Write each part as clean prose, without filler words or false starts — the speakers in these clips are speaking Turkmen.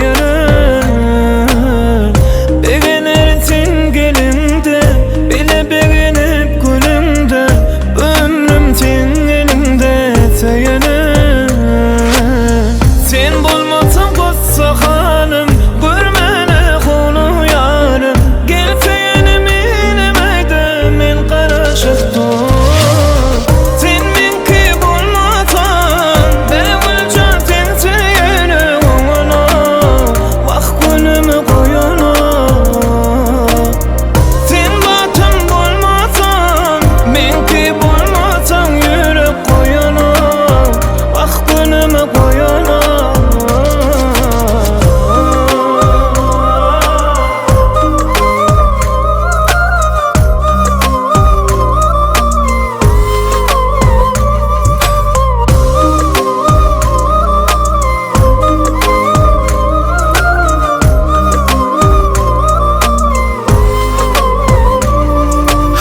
Söýenim Begenerin sen geliňde Bile begenip gülüňde Ömrüm seň eliňde Söýenim Sen bolmasaň gussa halym Görmäne howlugýaryn Gel söýenim inim öýde Men garaşyp dur Sen meňki bolmasaň Bägüljan sen söýene oňanok Wah günümi goýanok Sen bagtym bolmasaň Meňki bolmasaň ýürek goýanok Wah günümi goýanok.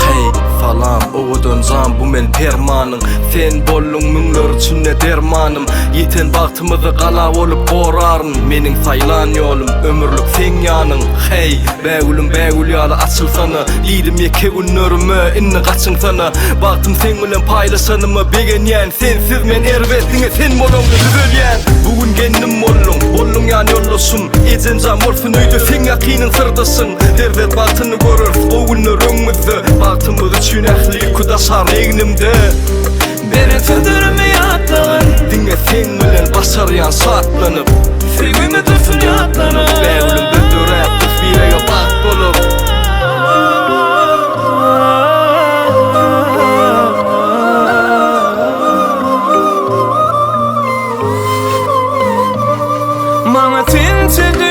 Heý, salam, owadan jan, bu men Permanyň. Sen bolduň müňler içinde dermanym. Ýeten bagtymyzy gala bolup goraryn. Meniň saýlan ýolum, ömürlik seň ýanyň. Heý, bägülüm bägül ýaly açylsana. Diýdim ýeke günlerime, indi gaçyňsana. Bagtym seň bilen paýlaşanyma begenýän. Sensiz men erbet, diňe sen bolaňda düzelýän. Bu gün gelnim bolduň, bolduň ýan ýoldaşym. Ejemjan bolsun öýde seň ýakynyň syrdaşyň. Perzent bagtyny göreris gowy günler öňümizde. Bagtymyz üçin ähli ýüki daşaryn egnimde. Beren sözlerimi ýatlagyn. Diňe seň bilen başarýan şatlanyp. Söýgimiz dursun ýatlanyp. Bägülüm biz döräpdik birege bagt bolup. Maňa sensiz.